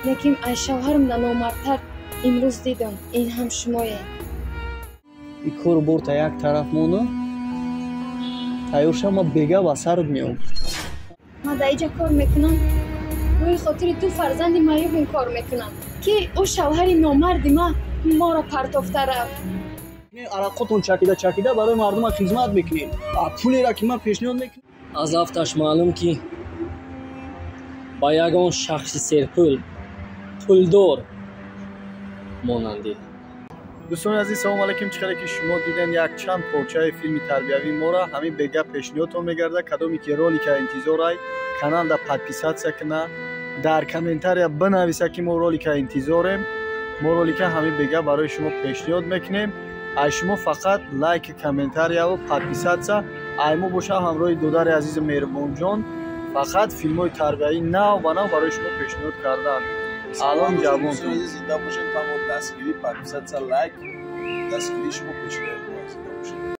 Лекин ай шавҳарам да номардтар имрӯз дидам, ин ҳам шумоед. И кору борта як тараф монда, тайёр шав, ма бега ба сарат меом. Ман дар иҷа кор мекунам, рӯи хотири ду фарзанди маъюбим кор мекунам, ки ӯ шавҳари номарди ма моро партофта рафт. Арақотон чакида чакида барои мардума хизмат мекунем, а пулера ки ман пешниҳод мекунам. Аз афташ маълум, ки ба ягон шахси серпул, пулдор монандӣ. Дӯстони азиз, салому алайкум. Чӣ хеле ки шумо дидем, як чанд порчаи филми тарбиявии моро ҳамин бега пешниҳодтон мегардад. Кадоме ки ролика интизорай, каналда подписаться куна, дар комментария бинависа, ки мо ролика интизорем. Мо ролика ҳамин бега барои шумо пешниҳод мекунем. Ай шумо фақат лайк, комментарияву подписаться. Ай мо боша, ҳамроҳи додари азизи Меҳрубонҷон, фақат филмҳои тарбиявии нав ба нав барои шумо пешниҳод кардан. Алон ҷавон. Зинда бошед. Тамом, дастгирӣ, подписаться, лайк, дастгирии шумо пешниҳод. Зинда бошед.